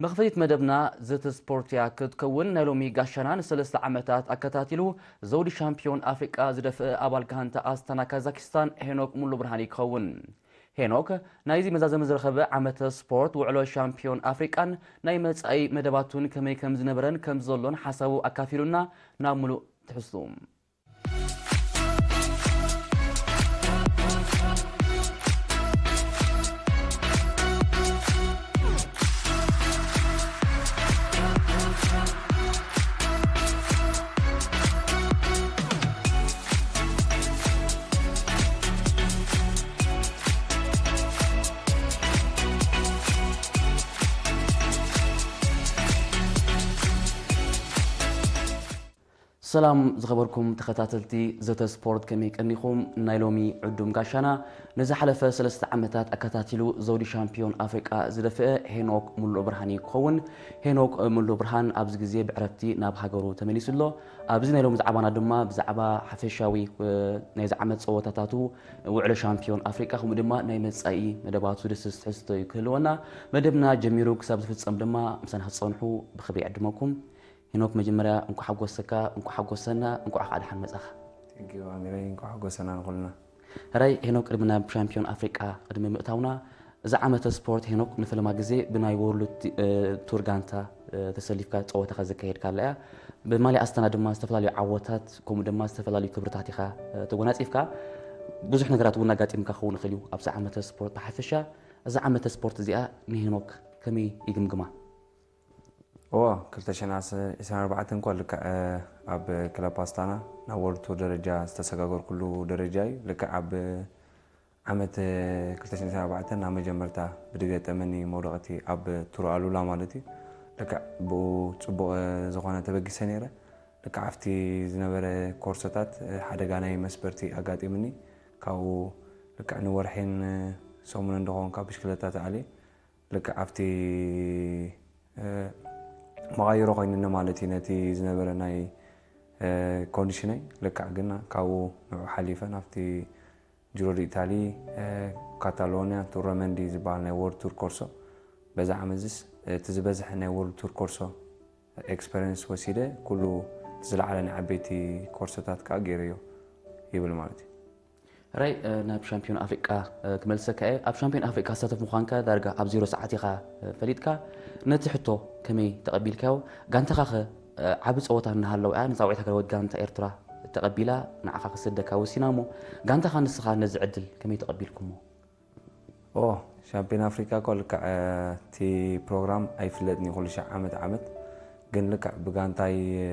መኽፈቲት መደብና ዘተ ስፖርት እያ ክትከውን። ናይ ሎሚ ጋሻና ንሰለስተ ዓመታት ኣከታቲሉ ዘውዲ ሻምፒዮን ኣፍሪቃ ዝደፍአ ኣባል ጋንታ ኣስታና ካዛኪስታን ሄኖክ ሙሉ ብርሃን ይኸውን። ሄኖክ ናይዚ መዛዘሚ ዝረኸበ ዓመተ ስፖርት ውዕሎ ሻምፒዮን ኣፍሪቃን ናይ መጻኢ መደባቱን ከመይ ከም ዝነበረን ከም ዘሎን ሓሳቡ ኣካፊሉና ናብ ሙሉእ ትሕዝቱ። ሰላም ዝኸበርኩም ተኸታተልቲ ዘተ ስፖርት፣ ከመይ ቀኒኹም? ናይ ሎሚ ዕዱም ጋሻና ንዝሓለፈ ሰለስተ ዓመታት ኣከታቲሉ ዘውዲ ሻምፒዮን ኣፍሪቃ ዝደፍአ ሄኖክ ሙሉእ ብርሃን እዩ ክኸውን። ሄኖክ ሙሉእ ብርሃን ኣብዚ ግዜ ብዕረፍቲ ናብ ሃገሩ ተመሊሱ ኣሎ። ኣብዚ ናይ ሎሚ ዛዕባና ድማ ብዛዕባ ሓፈሻዊ፣ እ፣ ናይዚ ዓመት ጸወታታቱ፣ ውዕሎ ሻምፒዮን ኣፍሪቃ፣ ከምኡ ድማ ናይ መጻኢ መደባቱ ዝድስስ ትሕዝቶ እዩ ክህልወና። መደብና ጀሚሩ ክሳብ ዝፍጸም ድማ ምሳና ክትጸንሑ ብኽብሪ ይዕድመኩም። ሄኖክ፣ መጀመርያ እንኳዕ ሓጎሰካ፣ እንኳዕ ሓጎሰና፣ እንኳዕ ከዓ ደሓን መጻኻ። Thank you ኣሚረይ፣ እንኳዕ ሓጎሰና ንኹልና። ሕራይ ሄኖክ፣ ቅድሚ ናብ ሻምፒዮን ኣፍሪቃ ቅድሚ ምእታውና፣ እዚ ዓመተ ስፖርት ሄኖክ ንፈለማ ግዜ ብናይ ወርልድ ቲ-፣ እ፣ ቱር ጋንታ፣ እ፣ ተሰሊፍካ ጸወታኻ ዘካየድካላ እያ። ብማልያ ኣስታና ድማ ዝተፈላለዩ ዓወታት፣ ከምኡ ድማ ዝተፈላለዩ ክብርታት ኢኻ፣ እ፣ ተጎናጺፍካ። ብዙሕ ነገራት እውን ኣጋጢምካ ክኸውን ይኽእል እዩ ኣብዚ ዓመተ ስፖርት ብሓፈሻ። እዛ ዓመተ ስፖርት እዚኣ ንሄኖክ ከመይ ይግምግማ? እዎ፣ ክልተ ሽሕን ዕስራን ኣርባዕተን እኳ ልክዕ፣ እ፣ ኣብ ክለብ ኣስታና ናብ ወርልድ ቱር ደረጃ ዝተሰጋገርኩሉ ደረጃ እዩ። ልክዕ ኣብ ዓመት፣ እ፣ ክልተ ሽሕን ዕስራን ኣርባዕተን ናብ መጀመርታ ብዝገጠመኒ መውደቕቲ ኣብ ቱር ኣሉላ ማለት እዩ። ልክዕ ብኡ ጽቡቕ፣ እ፣ ዝኾነ ተበጊሰ ነይረ። ልክዕ ኣብቲ ዝነበረ ኮርሶታት፣ እ፣ ሓደጋ ናይ መስበርቲ ኣጋጢምኒ። ካብኡ ልክዕ ንወርሒን፣ እ፣ ሰሙንን ዝኸውን ካብ ብሽክለታ ተኣልየ። ልክዕ ኣብቲ፣ እ፣ መቓይሮ ኮይኑኒ ማለት እዩ ነቲ ዝነበረ ናይ፣ እ፣ ኮንዲሽነይ። ልክዕ ግን ካብኡ ንዑ ሓሊፈ ናብቲ ጂሮ ዲ ኢታሊ፣ እ፣ ካታሎንያ ቱር ረመንዲ ዝበሃል ናይ ወርልድ ቱር ኮርሶ። በዛ ዓመት እዚስ እቲ ዝበዝሐ ናይ ወርልድ ቱር ኮርሶ ኤክስፐሪንስ ወሲደ፣ ኩሉ እቲ ዝለዓለ ናይ ዓበይቲ ኮርሶታት ከዓ ገይረዮ ይብል ማለት እዩ። ራይ፣ እ፣ ናብ ሻምፒዮን ኣፍሪቃ፣ እ፣ ክመልሰካ እየ። ኣብ ሻምፒዮን ኣፍሪቃ ዝሳተፍ ምዃንካ ዳርጋ ኣብ ዜሮ ሰዓት ኢኻ፣ እ፣ ፈሊጥካ። ነቲ ሕቶ ከመይ ተቐቢልካዮ? ጋንታኻ ኸ፣ እ፣ ዓቢ ጸወታ እናሃለወ እያ ንጻውዒት ሃገራዊት ጋንታ ኤርትራ ተቐቢላ ንዓኻ ክሰደካ ወሲና እሞ፣ ጋንታኻ ንስኻ ነዚ ዕድል ከመይ ተቐቢልኩሞ? ኦ፣ ሻምፒዮን ኣፍሪቃ እኮ ልክዕ፣ እ፣ እቲ ፕሮግራም ኣይፍለጥን እዩ ኩሉ ሻዕ ዓመት ዓመት። ግን ልክዕ ብጋንታይ፣ እ፣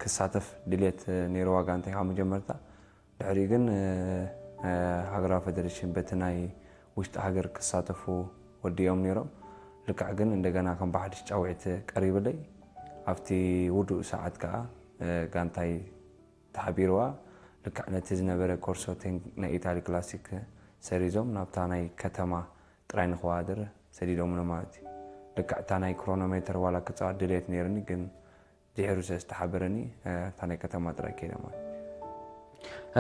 ክሳተፍ ድልየት፣ እ፣ ነይርዋ ጋንታይ ካብ መጀመርታ። ድሕሪኡ ግን፣ እ፣ እ፣ ሃገራዊ ፌደሬሽን በቲ ናይ ውሽጢ ሃገር ክሳተፉ ወዲኦም ነይሮም። ልክዕ ግን እንደገና ከም ብሓድሽ ጫውዒት ቀሪብለይ። ኣብቲ ውዱእ ሰዓት ከኣ፣ እ፣ ጋንታይ ተሓቢርዋ። ልክዕ ነቲ ዝነበረ ኮርሶ ቴን ናይ ኢታሊ ክላሲክ ሰሪዞም ናብታ ናይ ከተማ ጥራይ ንኸዋድር ሰዲዶምና ማለት እዩ። ልክዕ እታ ናይ ክሮኖሜተር ዋላ ክጻወት ድሌት ነይርኒ፣ ግን ድሒሩ ስለ ዝተሓበረኒ፣ እ፣ እታ ናይ ከተማ ጥራይ ከይደ ማለት እዩ።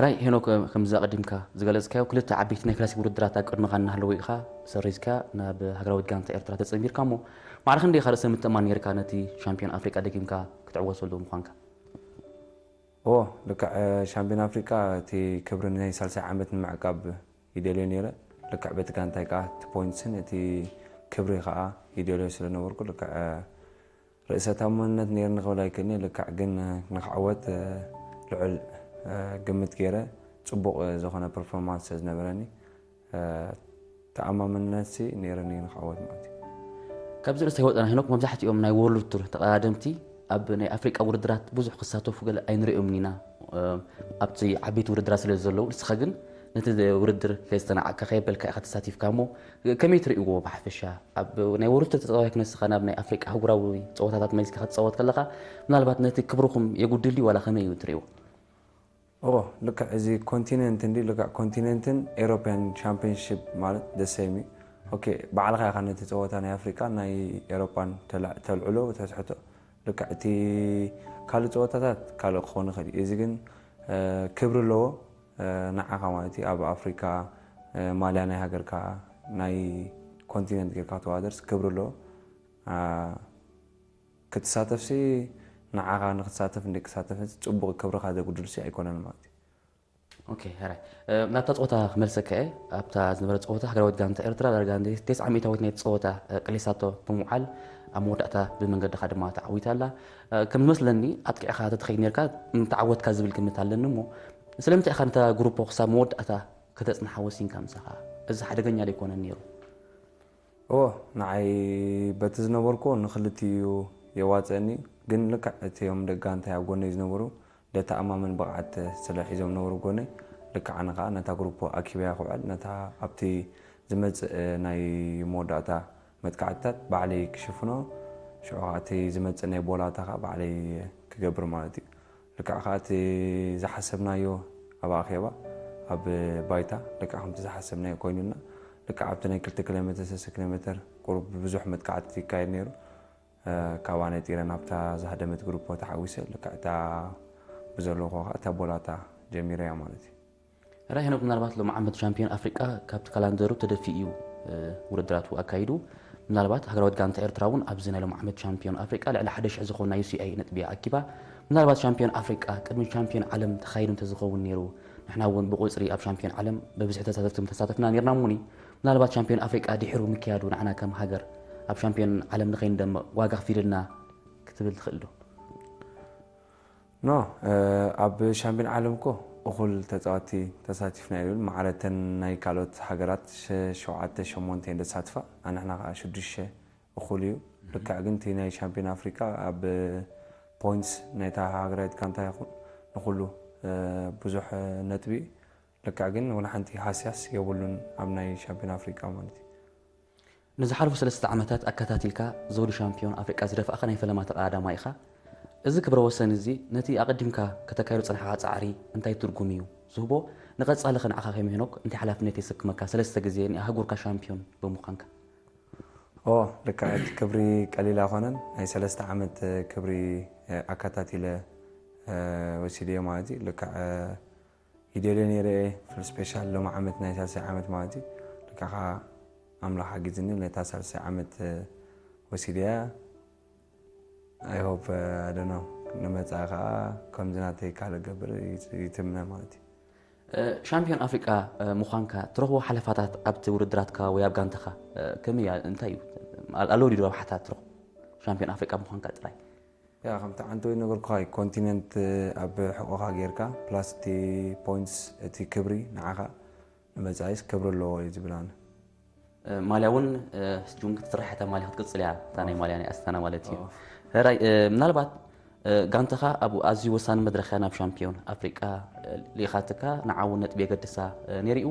ራይ ሄኖክ፣ ከምዚ ኣቐዲምካ ዝገለጽካዮ ክልተ ዓበይቲ ናይ ክላሲክ ውድድራት ኣብ ቅድመኻ እናሃለዉ ኢኻ ሰሪዝካ ናብ ሃገራዊት ጋንታ ኤርትራ ተጸንቢርካ እሞ፣ ማዕረ ክንደይ ኢኻ ርእሰ ምትእማን ነይርካ ነቲ ሻምፒዮን ኣፍሪቃ ደጊምካ ክትዕወተሉ ምዃንካ? ኦ፣ ልክዕ፣ እ፣ ሻምፒዮን ኣፍሪቃ እቲ ክብሪ ናይ ሳልሳይ ዓመት ንምዕቃብ ይደልዮ ነይረ። ልክዕ በቲ ጋንታይ ከኣ እቲ ፖይንትስን እቲ ክብሪ ከኣ ይደልዮ ስለ ነበርኩ፣ ልክዕ፣ እ፣ ርእሰ ተኣማንነት ነይርኒ ክብል ኣይክእልኒ። ልክዕ ግን፣ እ፣ ንኽዕወት፣ እ፣ ልዑል፣ እ፣ ግምት ገይረ፣ ጽቡቕ፣ እ፣ ዝኾነ ፐርፎርማንስ ስለ ዝነበረኒ፣ እ፣ ተኣማምነትሲ ነይርኒ ንኽዕወት ማለት እዩ። ካብዚ ርእስታ ይወጸና ሄኖክ፣ መብዛሕትኦም ናይ ወርልድ ቱር ተቐዳደምቲ ኣብ ናይ ኣፍሪቃ ውድድራት ብዙሕ ክሳተፉ ገለ ኣይንሪኦምን ኢና፣ እ፣ ኣብቲ ዓበይቲ ውድድራት ስለ ዘለዉ። ንስኻ ግን ነቲ ውድድር ከይስተናዓቅካ ከየበልካ ኢኻ ተሳቲፍካ እሞ፣ ከመይ ትርእይዎ ብሓፈሻ? ኣብ ናይ ወርልድ ቱር ተጻዋታይ ክነስኻ ናብ ናይ ኣፍሪቃ ኣህጉራዊ ጸወታታት መሊስካ ክትጻወት ከለኻ፣ ምናልባት ነቲ ክብርኹም የጉድል ድዩ ዋላ ከመይ እዩ ትርእይዎ? ኦ፣ ልክዕ እዚ ኮንቲነንት እንዲ፣ ልክዕ ኮንቲነንትን ኤሮፕያን ቻምፒዮንሺፕ ማለት the same እዩ። ኦኬ፣ ባዕልኻ ኢኻ ነቲ ጸወታ ናይ ኣፍሪቃን ናይ ኤሮፓን ተላ-፣ ተልዕሎ፣ ተስሕቶ። ልክዕ እቲ ካልእ ጸወታታት ካልእ ክኸውን ይኽእል እዩ። እዚ ግን፣ እ፣ ክብሪ ኣለዎ፣ እ፣ ንዓኻ ማለት እዩ። ኣብ ኣፍሪካ፣ እ፣ ማልያ ናይ ሃገርካ፣ ናይ ኮንቲነንት ጌርካ ተዋደርስ ክብሪ ኣለዎ። ክትሳተፍሲ ንዓኻ ንክትሳተፍ ንደቂ ሳተፈ ጽቡቕ ክብርኻ ዘጉድልሲ ኣይኮነን ማለት እዩ። ኦኬ፣ ሕራይ ናብታ ፀወታ ክመልሰካ እየ። ኣብታ ዝነበረ ፀወታ ሃገራዊት ጋንታ ኤርትራ ዳርጋ እንደ ተስዓ ሚእታዊት ናይቲ ፀወታ ቅሊሳቶ ብምውዓል ኣብ መወዳእታ ብመንገድኻ ድማ ተዓዊታ ኣላ። ከም ዝመስለኒ ኣጥቂዕኻ ተትኸይድ ነርካ ምተዓወትካ ዝብል ግምት ኣለኒ እሞ ስለምንታይ ኢኻ ነታ ግሩፖ ክሳብ መወዳእታ ከተፅንሓ ወሲንካ ምሳኻ? እዚ ሓደገኛ ዶ ኣይኮነን ነይሩ? እዎ ንዓይ በቲ ዝነበርኩዎ ንክልቲኡ የዋፅአኒ ግን ልክዕ እቲኦም ደቂ ጋንታይ ኣብ ጎነይ ዝነበሩ ደተኣማምን ብቕዓት ስለ ሒዞም ነበሩ ጎነይ ልክዕ ኣነ ከዓ ነታ ግሩፖ ኣኪበያ ክውዕል ነታ ኣብቲ ዝመፅእ ናይ መወዳእታ መጥቃዕትታት ባዕለይ ክሽፍኖ ሽዑ ከዓ እቲ ዝመፅእ ናይ ቦላታ ከዓ ባዕለይ ክገብር ማለት እዩ ልክዕ ከዓ እቲ ዝሓሰብናዮ ኣብ ኣኼባ ኣብ ባይታ ልክዕ ከምቲ ዝሓሰብናዮ ኮይኑና ልክዕ ኣብቲ ናይ ክልተ ኪሎ ሜትር ሰለስተ ኪሎ ሜትር ቁሩብ ብዙሕ መጥቃዕቲ ይካየድ ነይሩ ካብኣ ነጢረ ናብታ ዝሃደመት ግሩፖ ተሓዊሰ ልክዕ እታ ብዘለኹ ከዓ እታ ቦላታ ጀሚረያ ማለት እዩ ራይ ሄኖክ ምናልባት ሎም ዓመት ሻምፒዮን ኣፍሪቃ ካብቲ ካላንደሩ ተደፊኡ እዩ ውድድራቱ ኣካይዱ ምናልባት ሃገራዊት ጋንታ ኤርትራ እውን ኣብዚ ናይ ሎም ዓመት ሻምፒዮን ኣፍሪቃ ልዕሊ ሓደ ሽሕ ዝኾን ናይ ዩሲኣይ ነጥቢ ኣኪባ ምናልባት ሻምፒዮን ኣፍሪቃ ቅድሚ ሻምፒዮን ዓለም ተኻይዱ እንተዝኸውን ነይሩ ንሕና እውን ብቁፅሪ ኣብ ሻምፒዮን ዓለም ብብዝሒ ተሳተፍቲ ምተሳተፍና ነርና እሞኒ ምናልባት ሻምፒዮን ኣፍሪቃ ድሕሩ ምክያዱ ንዓና ከም ሃገር ኣብ ሻምፒዮን ዓለም ንኸይንደምቕ ዋጋ ክፊድልና ክትብል ትኽእል ዶ? ኖ ኣብ ሻምፒዮን ዓለም እኮ እኹል ተፃወቲ ተሳቲፍና ይብል ማዕረተን ናይ ካልኦት ሃገራት ሸ- ሸውዓተ ሸሞንተ እየን ዘሳትፋ ኣንሕና ከዓ ሽዱሽተ እኹል እዩ ልክዕ ግን እቲ ናይ ሻምፒዮን ኣፍሪቃ ኣብ ፖይንትስ ናይታ ሃገራዊት ጋንታ ይኹን ንኩሉ ብዙሕ ነጥቢ እዩ ልክዕ ግን ወላ ሓንቲ ሃስያስ የብሉን ኣብ ናይ ሻምፒዮን ኣፍሪቃ ማለት እዩ ንዝሓለፉ ሰለስተ ዓመታት ኣከታቲልካ ዘውዲ ሻምፒዮን ኣፍሪቃ ዝደፋእካ ናይ ፈለማ ተቐዳዳማይ ኢኻ። እዚ ክብረ ወሰን እዚ ነቲ ኣቐዲምካ ከተካይዶ ዝጸናሕካ ጻዕሪ እንታይ ትርጉም እዩ ዝህቦ? ንቐጻሊ ኸ ንዓኻ ከም ሄኖክ እንታይ ሓላፍነት የሰክመካ ሰለስተ ግዜ ናይ ኣህጉርካ ሻምፒዮን ብምዃንካ? ኦ ልክዕ እቲ ክብሪ ቀሊል ኣይኮነን ናይ ሰለስተ ዓመት ክብሪ ኣከታቲለ ወሲደዮ ማለት እዩ ልክዕ ይደልዮ ነይረ እየ ፍል ስፔሻል ሎም ዓመት ናይ ሳልሳይ ዓመት ማለት እዩ ልክዕኻ ኣምላኽ ሓጊዝኒ ነታ ሳልሳይ ዓመት ወሲደያ I hope I don't know ንመጻኢ ከዓ ከምዚ ናተይ ካልእ ገብር ይትምነ ማለት እዩ ሻምፒዮን ኣፍሪቃ ምዃንካ ትረኽቦ ሓለፋታት ኣብቲ ውድድራትካ ወይ ኣብ ጋንታኻ ከመይ እንታይ እዩ ኣለዎ ድዩ ረብሓታት ትረኽቦ ሻምፒዮን ኣፍሪቃ ምዃንካ ጥራይ ያ ከምቲ ዓንተወይ ነገርኩኻ ኮንቲነንት ኣብ ሕቆኻ ጌርካ ፕላስ እቲ ፖይንትስ እቲ ክብሪ ንዓኻ ንመጻኢስ ክብሪ ኣለዎ እዩ ዝብል ኣነ ማልያ እውን ጁን ክትስራሕ እታ ማልያ ክትቅፅል እያ እታ ናይ ማልያ ናይ ኣስታና ማለት እዩ ሕራይ ምናልባት ጋንታኻ ኣብ ኣዝዩ ወሳኒ መድረኽ እያ ናብ ሻምፒዮን ኣፍሪቃ ልኢኻትካ ንዓውን ነጥቢ የገድሳ ነይሩ እዩ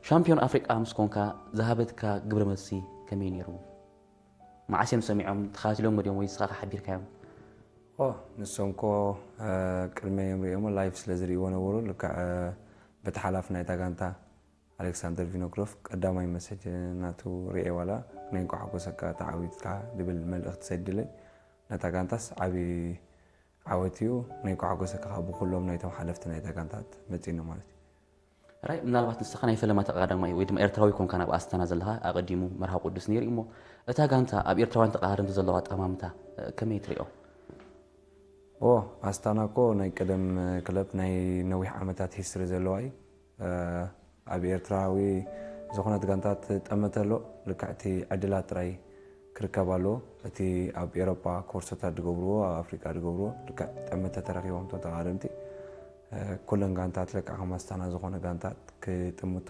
ሻምፒዮን ኣፍሪቃ ምስ ኮንካ ዝሃበትካ ግብረ መልሲ ከመይ ነይሩ መዓስ እዮም ሰሚዖም ተኸታቲሎም ድዮም ወይ ንስኻ ሓቢርካዮም ኦ ንሶም ኮ ቅድመ እዮም ሪኦሞ ላይፍ ስለ ዝርእይዎ ነበሩ ልክዕ በቲ ሓላፊ ናይታ ጋንታ ኣሌክሳንደር ቪኖክሮፍ ቀዳማይ መሰጅ ናቱ ሪኤ ዋላ ናይ እንኳዕ ሓጎሰካ ተዓዊትካ ዝብል መልእኽቲ ሰዲለይ ነታ ጋንታስ ዓብዪ ዓወት እዩ ናይ እንኳዕ ሓጎሰካ ካብ ብኩሎም ናይቶም ሓለፍቲ ናይታ ጋንታት መፂእና ማለት እዩ ራይ ምናልባት ንስኻ ናይ ፈለማ ተቐዳዳማይ ወይ ድማ ኤርትራዊ ኮንካ ናብ ኣስታና ዘለኻ ኣቐዲሙ መርሃ ቅዱስ ነይሩ እሞ እታ ጋንታ ኣብ ኤርትራውያን ተቐዳደምቲ ዘለዋ ኣጠማምታ ከመይ ትሪኦ ኦ ኣስታና እኮ ናይ ቀደም ክለብ ናይ ነዊሕ ዓመታት ሂስትሪ ዘለዋ እዩ ኣብ ኤርትራዊ ዝኾነት ጋንታ ትጠመተ ኣሎ ልክዕ እቲ ዕድላት ጥራይ ክርከብ ኣለዎ እቲ ኣብ ኤሮጳ ኮርሶታት ዝገብርዎ ኣብ ኣፍሪቃ ዝገብርዎ ልክዕ ጠመተ ተረኪቦም እቶም ተቃደምቲ ኩለን ጋንታት ልክዕ ከም ኣስታና ዝኾነ ጋንታት ክጥምቶ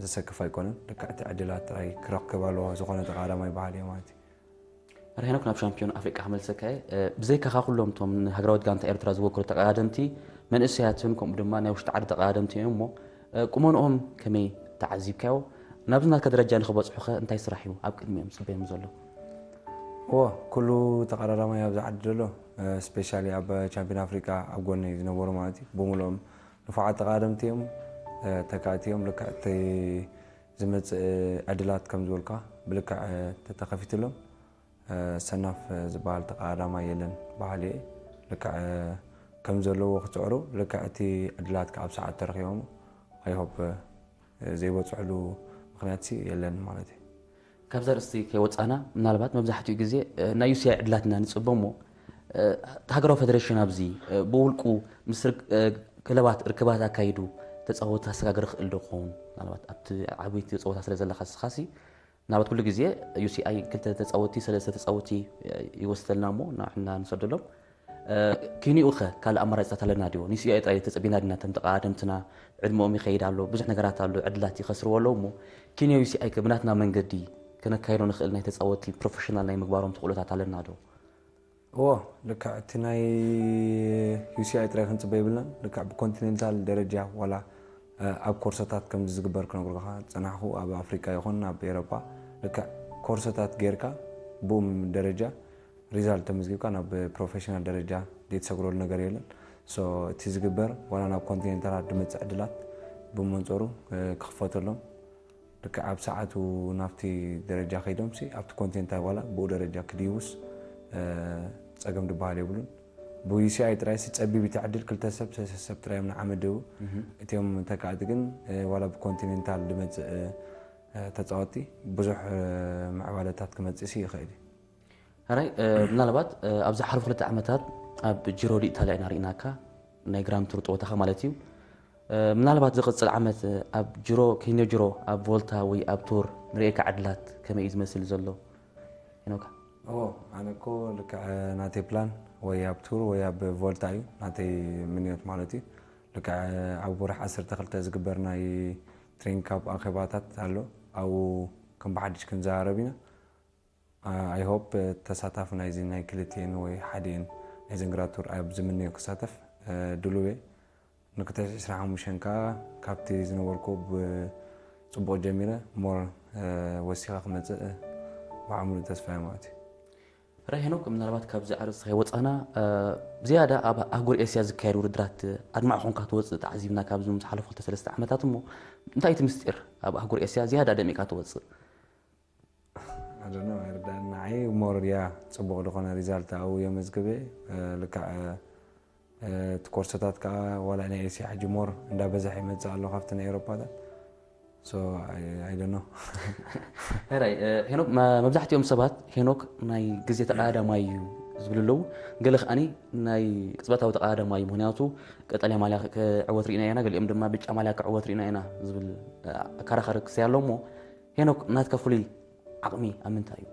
ዘሰክፍ ኣይኮነን ልክዕ እቲ ዕድላት ጥራይ ክረክብ ኣለዎ ዝኾነ ተቃዳማይ በሃል እየ ማለት እዩ ርሄኖክ ናብ ሻምፒዮን ኣፍሪቃ ክመልሰካ እየ ብዘይካኻ ኩሎም እቶም ንሃገራዊት ጋንታ ኤርትራ ዝወክሉ ተቐዳደምቲ መንእሰያትን ከምኡ ድማ ናይ ውሽጢ ዓዲ ተቐዳደምቲ እዮም እሞ ቁመንኦም ከመይ ተዓዚብካዮ ናብዚ ናትካ ደረጃ ንክበፅሑ ከ እንታይ ስራሕ እዩ ኣብ ቅድሚኦም ዝፅበዮም ዘሎ እዎ ኩሉ ተቐዳዳማይ ኣብዚ ዓዲ ዘሎ ስፔሻሊ ኣብ ቻምፒዮን ኣፍሪቃ ኣብ ጎነይ ዝነበሩ ማለት እዩ ብምልኦም ንፉዓት ተቐዳደምቲ እዮም ተካእቲ እዮም ልክዕ እቲ ዝመፅእ ዕድላት ከም ዝበልካ ብልክዕ ተተኸፊትሎም ሰናፍ ዝበሃል ተቐዳዳማይ የለን በሃሊ እየ ልክዕ ከም ዘለዎ ክፅዕሩ ልክዕ እቲ ዕድላት ካብ ሰዓት ተረኪቦም ኣይሆፕ ዘይበፅሕሉ ምክንያት ሲ የለን ማለት እዩ ካብዛ ርእስቲ ከይወፃና፣ ምናልባት መብዛሕትኡ ግዜ ናይ ዩሲኣይ ዕድላት ኢና ንፅበ እሞ፣ ሃገራዊ ፌደሬሽን ኣብዚ ብውልቁ ምስ ክለባት ርክባት ኣካይዱ ተፃወቲ ኣሰጋገር ክእል ዶ ክኸውን? ምናልባት ኣብቲ ዓበይቲ ፀወታ ስለ ዘለካ ስኻሲ፣ ምናልባት ኩሉ ግዜ ዩሲኣይ ክልተ ተፃወቲ ሰለስተ ተፃወቲ ይወስደልና እሞ ንሕና ንሰደሎም። ኪኒኡ ከ ካልእ ኣማራፅታት ኣለና ድዮ? ንሲኣይ ጥራይ ተፀቢና ድና ተም ተቃደምትና? ዕድመኦም ይኸይድ ኣሎ፣ ብዙሕ ነገራት ኣሎ፣ ዕድላት ይኸስርዎ ኣለዉ እሞ፣ ኪንዮ ዩሲኣይ ከ ብናትና መንገዲ ከነካይዶ ንኽእል ናይ ተፃወቲ ፕሮፌሽናል ናይ ምግባሮም ተኽእሎታት ኣለና ዶ? እዎ፣ ልክዕ እቲ ናይ ዩሲኣይ ጥራይ ክንፅበ ይብልናን። ልክዕ ብኮንቲኔንታል ደረጃ ዋላ ኣብ ኮርሶታት ከምዚ ዝግበር ክነግሩካ ፀናሕኩ። ኣብ ኣፍሪካ ይኹን ኣብ ኤሮፓ ልክዕ ኮርሶታት ጌርካ ብኡም ደረጃ ሪዛልት ተመዝጊብካ ናብ ፕሮፌሽናል ደረጃ ዘይትሰግረሉ ነገር የለን። ሶ እቲ ዝግበር ዋላ ናብ ኮንቲኔንታላት ድመፅእ ዕድላት ብመንፀሩ ክኽፈተሎም ልክዕ ኣብ ሰዓቱ ናብቲ ደረጃ ከይዶም ሲ ኣብቲ ኮንቲኔንታል ዋላ ብኡ ደረጃ ክድይቡስ ፀገም ድበሃል የብሉን። ብዩሲኣይ ጥራይ ሲ ፀቢብ እቲ ዕድል ክልተ ሰብ ሰለስተ ሰብ ጥራይ እዮም ንዓመት ድህቡ። እቲኦም ተካእቲ ግን ዋላ ብኮንቲኔንታል ድመፅእ ተፃወቲ ብዙሕ ምዕባለታት ክመፅእ ሲ ይኽእል እዩ። ሕራይ ምናልባት ኣብዚ ሓለፉ ክልተ ዓመታት ኣብ ጅሮ ዲ ኢታልያ ኢና ርኢናካ፣ ናይ ግራንድ ቱር ፀወታኻ ማለት እዩ። ምናልባት ዝቕፅል ዓመት ኣብ ጅሮ ኪንዮ ጅሮ ኣብ ቮልታ ወይ ኣብ ቱር ንርእየካ ዕድላት ከመይ እዩ ዝመስል ዘሎ? ሄኖካ። እዎ፣ ኣነ እኮ ልክዕ ናተይ ፕላን ወይ ኣብ ቱር ወይ ኣብ ቮልታ እዩ ናተይ ምንዮት ማለት እዩ። ልክዕ ኣብ ወርሒ ዓሰርተ ክልተ ዝግበር ናይ ትሬኒንግ ካምፕ ኣኼባታት ኣሎ። ኣብኡ ከም ብሓድሽ ክንዘራረብ ኢና። ኣይ ሆፕ ተሳታፊ ናይዚ ናይ ክልቲኤን ወይ ሓዲኤን ናይ ዘንግራ ቱር ኣብ ዝምነዮ ክሳተፍ ድሉው እየ። ንክተሽ ዕስራ ሓሙሽተ ከዓ ካብቲ ዝነበርኩ ብፅቡቕ ጀሚረ ሞር ወሲኻ ክመፅእ ብዓሙሉ ተስፋ እየ ማለት እዩ። ራይ ሄኖክ፣ ምናልባት ካብዚ ኣርእስቲ ከይወፃና ዝያዳ ኣብ ኣህጉር ኤስያ ዝካየድ ውድድራት ኣድማዕ ኮንካ ትወፅእ ተዓዚብና ካብዚ ዝሓለፉ ክልተ ሰለስተ ዓመታት እሞ እንታይ እቲ ምስጢር ኣብ ኣህጉር ኤስያ ዝያዳ ደሚቃ ትወፅእ? ኣደነ ኣይርዳእን ንዓይ ሞር ያ ፅቡቕ ዝኾነ ሪዛልት ኣብኡ የመዝግበ። ልክዕ እቲ ኮርሶታት ከዓ ዋላ ናይ ኤስያ ሕጂ ሞር እንዳበዛሕ ይመፅእ ኣሎ ካብቲ ናይ ኤሮፓታት። So I, I don't know። ሕራይ ሄኖክ፣ መብዛሕትኦም ሰባት ሄኖክ ናይ ግዜ ተቃዳማይ እዩ ዝብሉ ኣለዉ። ገለ ከዓኒ ናይ ቅፅበታዊ ተቃዳማይ እዩ፣ ምክንያቱ ቀጠልያ ማልያ ክዕወት ርኢና ኢና፣ ገሊኦም ድማ ብጫ ማልያ ክዕወት ርኢና ኢና ዝብል ኣከራኸሪ ክሰይ ኣሎ እሞ፣ ሄኖክ ናትካ ፍሉይ ዓቕሚ ኣብ ምንታይ እዩ?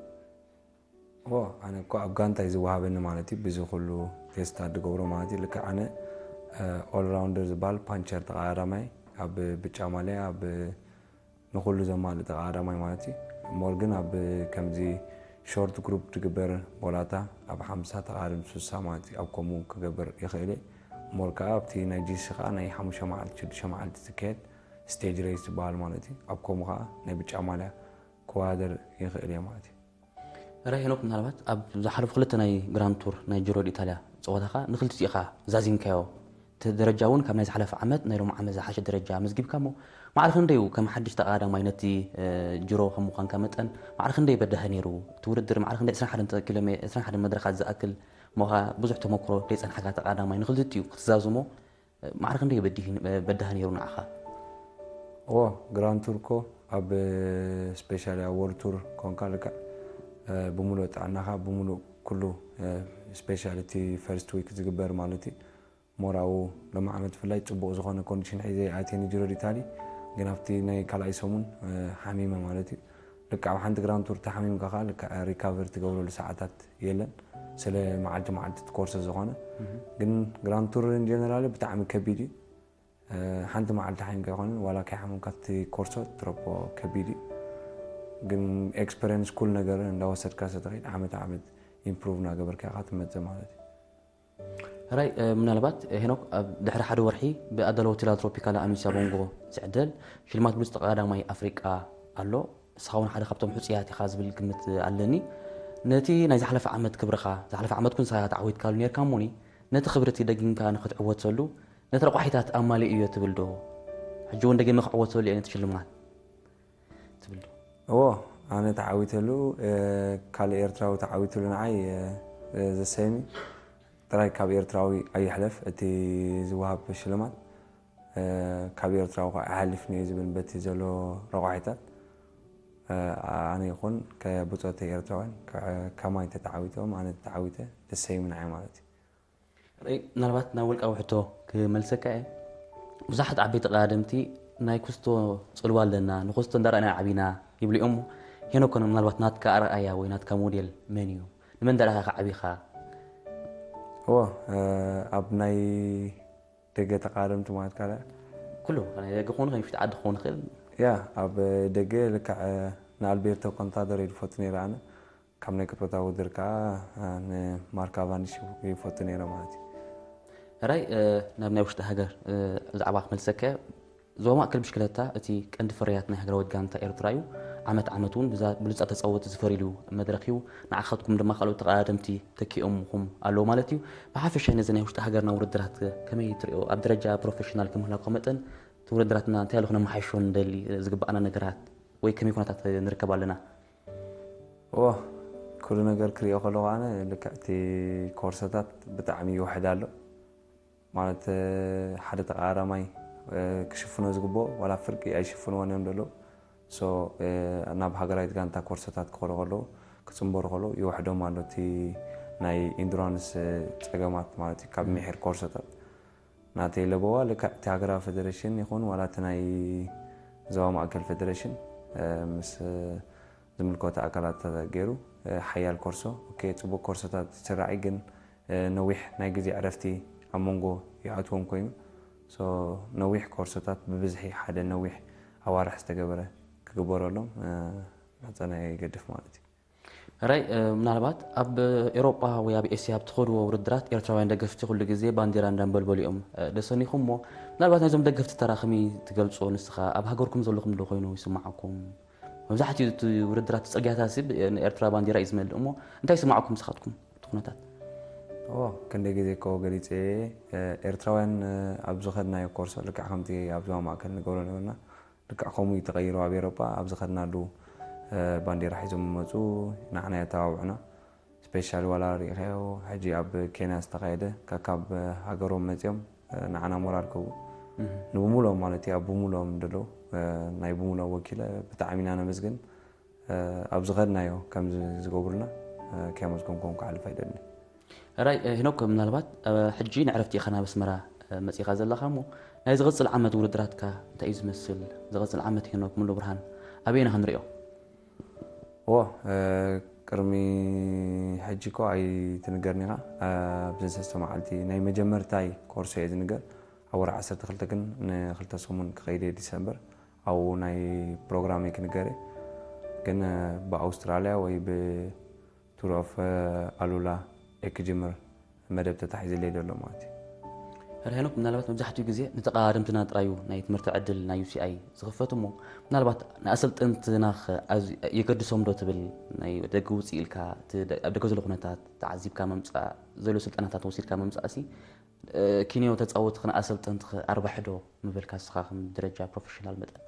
ዎ ኣነ እኮ ኣብ ጋንታ እዩ ዝወሃበኒ ማለት እዩ። ብዚ ኩሉ ቴስታት ዝገብሮ ማለት እዩ። ልክዕ ኣነ ኦል ራውንደር ዝበሃል ፓንቸር ተቃዳማይ ኣብ ብጫ ማልያ ኣብ ንኩሉ ዘማልእ ተቃዳማይ ማለት እዩ። ሞር ግን ኣብ ከምዚ ሾርት ግሩፕ ትግበር ቦላታ ኣብ ሓምሳ ተቃደም ሱሳ ማለት እዩ። ኣብ ከምኡ ክገብር ይኽእል እየ። ሞር ከዓ ኣብቲ ናይ ጂሲ ከዓ ናይ ሓሙሽተ መዓልቲ ሽዱሽተ መዓልቲ ዝካየድ ስቴጅ ሬስ ዝበሃል ማለት እዩ። ኣብ ከምኡ ከዓ ናይ ብጫ ማልያ ክወዳደር ይኽእል እየ ማለት እዩ። ራይ ሄኖክ፣ ምናልባት ኣብ ዝሓለፉ ክልተ ናይ ግራንድ ቱር ናይ ጅሮ ዲኢታልያ ፀወታኻ ንክልቲኡ ኢኻ ዛዚምካዮ። እቲ ደረጃ እውን ካብ ናይ ዝሓለፈ ዓመት ናይ ሎሚ ዓመት ዝሓሸ ደረጃ ኣመዝጊብካ እሞ፣ ማዕረ ክንደይ እዩ ከም ሓድሽ ተቐዳዳማይ ነቲ ጅሮ ከም ምዃንካ መጠን ማዕረ ክንደይ በዳሂ ነይሩ? እቲ ውድድር ማዕረ ክንደይ ዕስራን ሓደን ኪሎ ሜ- ዕስራን ሓደን መድረኻት ዝኣክል እሞ ኸኣ ብዙሕ ተመክሮ ዘይጸንሓካ ተቐዳዳማይ ንክልቲኡ ክትዛዝሞ ማዕረ ክንደይ በዲህ- በዳሂ ነይሩ ንዓኻ? እዎ ግራንድ ቱር እኮ ኣብ ስፔሻሊ ኣብ ወርልድ ቱር ኮንካ ልክዕ ብሙሉእ ጥዕናኻ ብሙሉእ ኩሉ ስፔሻሊ እቲ ፈርስት ዊክ ዝግበር ማለት እዩ ሞራው ሎሚ ዓመት ብፍላይ ፅቡቕ ዝኾነ ኮንዲሽን ሒዘ ኣትየ ንጅሮ ዲታሊ ግን ኣብቲ ናይ ካልኣይ ሰሙን ሓሚመ ማለት እዩ ልክዕ ኣብ ሓንቲ ግራንድ ቱር ተሓሚምካ ከዓ ልክዕ ሪካቨሪ ትገብረሉ ሰዓታት የለን ስለ መዓልቲ መዓልቲ ትኮርሶ ዝኾነ ግን ግራንድ ቱር ጀነራሊ ብጣዕሚ ከቢድ እዩ ሓንቲ መዓልቲ ሓይንካ ኣይኮነን ዋላ ከይሓመምካ እቲ ኮርሶ ትረክቦ ከቢድ እዩ ግን ኤክስፐሪንስ ኩል ነገር እንዳወሰድካ ሰተኸይድ ዓመት ዓመት ኢምፕሩቭ እናገበርካ ኢኻ ትመፅእ ማለት እዩ ሕራይ ምናልባት ሄኖክ ኣብ ድሕሪ ሓደ ወርሒ ብኣዳለወቲ ላትሮፒካላ ኣኑሲያ ቦንጎ ዝዕደል ሽልማት ብሉፅ ተቐዳዳማይ ኣፍሪቃ ኣሎ ንስኻ እውን ሓደ ካብቶም ሕፁያት ኢኻ ዝብል ግምት ኣለኒ ነቲ ናይ ዝሓለፈ ዓመት ክብርኻ ዝሓለፈ ዓመት ኩን ንስኻ ተዓዊትካሉ ነርካ እሞኒ ነቲ ክብሪ እቲ ደጊምካ ንክትዕወተሉ ነቲ ረቋሒታት ኣማሊኡ እዮ ትብል ዶ ሕጂ እውን ደጊመ ክዕወተሉ እየ ነቲ ሽልማት ትብል ዶ እዎ ኣነ ተዓዊተሉ ካልእ ኤርትራዊ ተዓዊትሉ ንዓይ ዘሰይሚ ጥራይ ካብ ኤርትራዊ ኣይሕለፍ እቲ ዝወሃብ ሽልማት ካብ ኤርትራዊ ከዓ ኣይሓልፍን እየ ዝብል በቲ ዘሎ ረቋሒታት ኣነ ይኹን ከብጾተይ ኤርትራውያን ከማይ ተተዓዊቶም ኣነ ተተዓዊተ ደሰይም ንዓይ ማለት እዩ። ምናልባት ናብ ውልቃዊ ሕቶ ክመልሰካ እየ። ብዙሓት ዓበይቲ ቀዳድምቲ ናይ ኩስቶ ጽልዋ ኣለና፣ ንኩስቶ እንዳረኣና ዓቢና ይብሉ እዮም። ሄኖክ ኮነ ምናልባት ናትካ ኣርኣያ ወይ ናትካ ሞዴል መን እዩ? ንመን እንዳረኣኻ ዓቢኻ? እዎ ኣብ ናይ ደገ ተቃደምቲ ማለት ካለ ኩሉ ናይ ደገ ክኾኑ ከ ውሽጢ ዓዲ ክኾኑ ይኽእል። ያ ኣብ ደገ ልክዕ ንኣልቤርቶ ኮንታዶር ይፈቱ ነይረ ኣነ ካብ ናይ ቅጥበታዊ ውድድር ከዓ ንማርካ ቫኒሽ ይፈቱ ነይረ ማለት እዩ። ራይ ናብ ናይ ውሽጢ ሃገር ዛዕባ ክመልሰካ። ዞባ ማእከል ብሽክለታ እቲ ቀንዲ ፍርያት ናይ ሃገራዊት ጋንታ ኤርትራ እዩ። ዓመት ዓመት እውን ብሉፃት ተፃወቲ ዝፈርይሉ መድረኽ እዩ። ንዓኻትኩም ድማ ካልኦት ተቐዳደምቲ ተኪኦምኹም ኣለዉ ማለት እዩ። ብሓፈሻ ነዚ ናይ ውሽጢ ሃገርና ውድድራት ከመይ ትሪኦ? ኣብ ደረጃ ፕሮፌሽናል ከምህላኩ መጠን እቲ ውድድራትና እንታይ ያለ ክነመሓይሾ ንደሊ ዝግባኣና ነገራት ወይ ከመይ ኩነታት ንርከብ ኣለና? ኦ ኩሉ ነገር ክሪኦ ከለኹ ኣነ ልክዕ እቲ ኮርሰታት ብጣዕሚ ይውሕድ ኣሎ። ማለት ሓደ ተቃራማይ ክሽፍኖ ዝግብኦ ዋላ ፍርቂ ኣይሽፍንዎን እዮም ዘለዉ። ሶ ናብ ሃገራዊት ጋንታ ኮርሰታት ክኸዱ ከለዉ ክፅንበሩ ከለዉ ይውሕዶም ኣሎ እቲ ናይ ኢንዱራንስ ፀገማት ማለት እዩ ካብ ምሒር ኮርሰታት ናተይ ለበዋ ልክዕ እቲ ሃገራዊ ፌደሬሽን ይኹን ዋላ እቲ ናይ ዞባ ማእከል ፌደሬሽን ምስ ዝምልከቱ ኣካላት ገይሩ ሓያል ኮርሶ ኦኬ ፅቡቅ ኮርሶታት ይስራዕ እዩ ግን ነዊሕ ናይ ግዜ ዕረፍቲ ኣብ መንጎ ይኣትዎም ኮይኑ ነዊሕ ኮርሶታት ብብዝሒ ሓደ ነዊሕ ኣዋርሕ ዝተገበረ ክግበረሎም ማፀና ይገድፍ ማለት እዩ። ራይ ምናልባት ኣብ ኤሮጳ ወይ ኣብ ኤስያ ኣብ ትኸድዎ ውድድራት ኤርትራውያን ደገፍቲ ኩሉ ግዜ ባንዲራ እንዳንበልበሉ እዮም ደሰኒኹም እሞ ምናልባት ናይዞም ደገፍቲ ተራ ከመይ ትገልጾ ንስኻ ኣብ ሃገርኩም ዘለኹም ዶ ኮይኑ ይስማዓኩም? መብዛሕትኡ እቲ ውድድራት ጽርግያታት ሲ ንኤርትራ ባንዲራ እዩ ዝመልእ እሞ እንታይ ይስማዓኩም ንስኻትኩም እቲ ኩነታት? ኦ ክንደይ ግዜ እኮ ገሊጸ ኤርትራውያን ኣብ ዝኸድናዮ ኮርሶ ልክዕ ከምቲ ኣብ ዞባ ማእከል ንገብሮ ነበርና ልክዕ ከምኡ እዩ ተቐይሩ ኣብ ኤሮጳ ኣብ ዝኸድናሉ ባንዴራ ሒዞም መፁ ንዓና የተባብዑና ስፔሻሊ ዋላ ርኢኸዮ ሕጂ ኣብ ኬንያ ዝተኻየደ ካብ ሃገሮም መፂኦም ንዓና ሞራል ክህቡ ንብሙሎም ማለት እዩ ኣብ ብሙሎም ደለዉ ናይ ብሙሎም ወኪለ ብጣዕሚ ኢና ነመስግን ኣብ ዝኸድናዮ ከምዚ ዝገብሩልና ከየመስገንኩም ክሓልፍ ኣይደልን ራይ ሄኖክ ምናልባት ሕጂ ንዕረፍቲ ኢኻ ናብ ኣስመራ መፂኻ ዘለኻ እሞ ናይ ዝቐፅል ዓመት ውድድራትካ እንታይ እዩ ዝመስል? ዝቐፅል ዓመት ሄኖክ ሙሉ ብርሃን ኣበየና ክንሪኦ? እዎ ቅድሚ ሕጂ እኮ ኣይትንገርኒ ኢኻ ኣብዚ ሰለስተ መዓልቲ ናይ መጀመርታይ ኮርሶ እየ ዝንገር ኣብ ወርሒ ዓሰርተ ክልተ ግን ንክልተ ሰሙን ክኸይድ እየ ዲሰምበር ኣብኡ ናይ ፕሮግራመይ ክንገር እየ ግን ብኣውስትራልያ ወይ ብ ቱር ኦፍ ኣሉላ እየ ክጅምር መደብ ተታሒዝለይ ዘሎ ማለት እዩ። ሄኖክ ምናልባት መብዛሕትኡ ግዜ ንተቐዳደምትና ጥራዩ ናይ ትምህርቲ ዕድል ናይ ዩሲኣይ ዝኽፈት እሞ ምናልባት ንኣሰልጠንትና የገድሶም ዶ ትብል ናይ ደገ ውፅእ ኢልካ ኣብ ደገ ዘሎ ኩነታት ተዓዚብካ ምምፃእ ዘሎ ስልጠናታት ወሲድካ ምምፃእ ሲ ኪንዮ ተፃወትኽን ኣሰልጠንትኽ ኣርባሒ ዶ ምበልካ ንስኻ ከም ደረጃ ፕሮፌሽናል መጠን?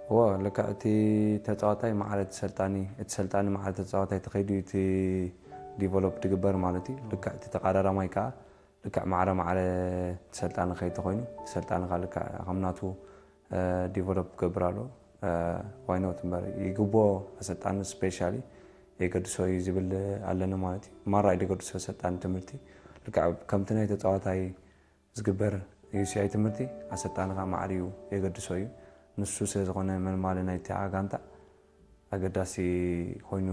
እወ ልክዕ እቲ ተፃዋታይ ማዕረ እቲ ሰልጣኒ እቲ ሰልጣኒ ማዕረ ተፃዋታይ ተኸይዱ እቲ ዲቨሎፕ ድግበር ማለት እዩ ልክዕ እቲ ተቃዳዳማይ ከዓ ልክዕ ማዕረ ማዕረ እቲ ሰልጣኒ ከይድ ተኮይኑ እቲ ሰልጣኒ ከዓ ልክዕ ከም ናቱ ዲቨሎፕ ክገብር ኣለዎ ዋይኖት እምበር ይግቦ ኣሰልጣኒ ስፔሻሊ የገድሶ እዩ ዝብል ኣለኒ ማለት እዩ ማራ እዩ ደገድሶ ሰልጣኒ ትምህርቲ ልክዕ ከምቲ ናይ ተፃዋታይ ዝግበር ዩሲኣይ ትምህርቲ ኣሰልጣኒ ከዓ ማዕሪኡ የገድሶ እዩ። ንሱ ስለ ዝኾነ መልማሊ ናይታ ጋንታ ኣገዳሲ ኮይኑ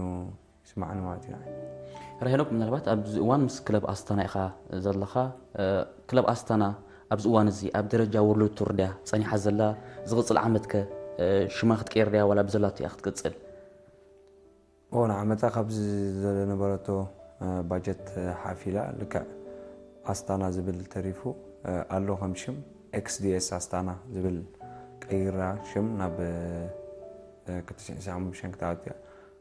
ይስማዓኒ ማለት እዩ ንዓይ። ሄኖክ ምናልባት ኣብዚ እዋን ምስ ክለብ ኣስታና ኢኻ ዘለኻ። ክለብ ኣስታና ኣብዚ እዋን እዚ ኣብ ደረጃ ወርልድ ቱር ድያ ጸኒሓ ዘላ? ዝቕጽል ዓመትከ ሽማ ክትቀይር ድያ ዋላ ብዘላቶ እያ ክትቅጽል? እዎ ንዓመታ ካብዚ ዝነበረቶ ባጀት ሓፍ ኢላ ልክዕ ኣስታና ዝብል ተሪፉ ኣሎ ከም ሽም ኤክስዲኤስ ኣስታና ዝብል ቀይራ ሽም ናብ ክልተ ሽሕን ዓሰርተ ሓሙሽተን ክትኣቱ እያ።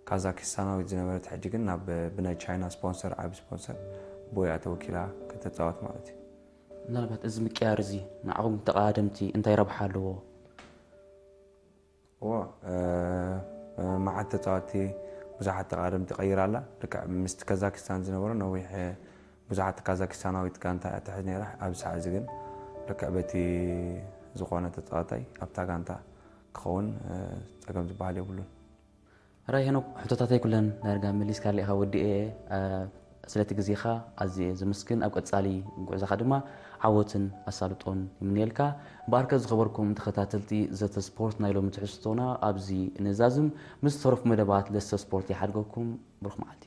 ካዛኪስታናዊት ዝነበረት ሕጂ ግን ናብ ብናይ ቻይና ስፖንሰር ዓቢ ስፖንሰር ቦያ ተወኪላ ከተፃወት ማለት እዩ። ምናልባት እዚ ምቅያር እዚ ንዓኹም ተቐዳደምቲ እንታይ ረብሓ ኣለዎ? እዎ መዓት ተፃወቲ ብዙሓት ተቃደምቲ ቀይራ ኣላ ልክዕ ምስቲ ካዛኪስታን ዝነበረ ነዊሕ ብዙሓት ካዛኪስታናዊት ጋንታ እያ ትሕዝ ነይራ ኣብዚ ሰዓት እዚ ግን ልክዕ በቲ ዝኾነ ተፃዋታይ ኣብታ ጋንታ ክኸውን ፀገም ዝበሃል የብሉን ሕራይ ሄኖክ፣ ሕቶታተይ ኩለን ዳርጋ መሊስካለይ ኢኻ ወዲኤ። ስለቲ ግዜኻ ኣዝየ ዘመስግን። ኣብ ቀጻሊ ጉዕዞኻ ድማ ዓወትን ኣሳልጦን ይምነየልካ። እምበኣርከ ዝኸበርኩም ተኸታተልቲ ዘተ ስፖርት፣ ናይ ሎሚ ትሕዝቶና ኣብዚ ንዛዝም። ምስ ዝተረፉ መደባት ለስተ ስፖርት ይሓድገኩም። ብሩኽ መዓልቲ።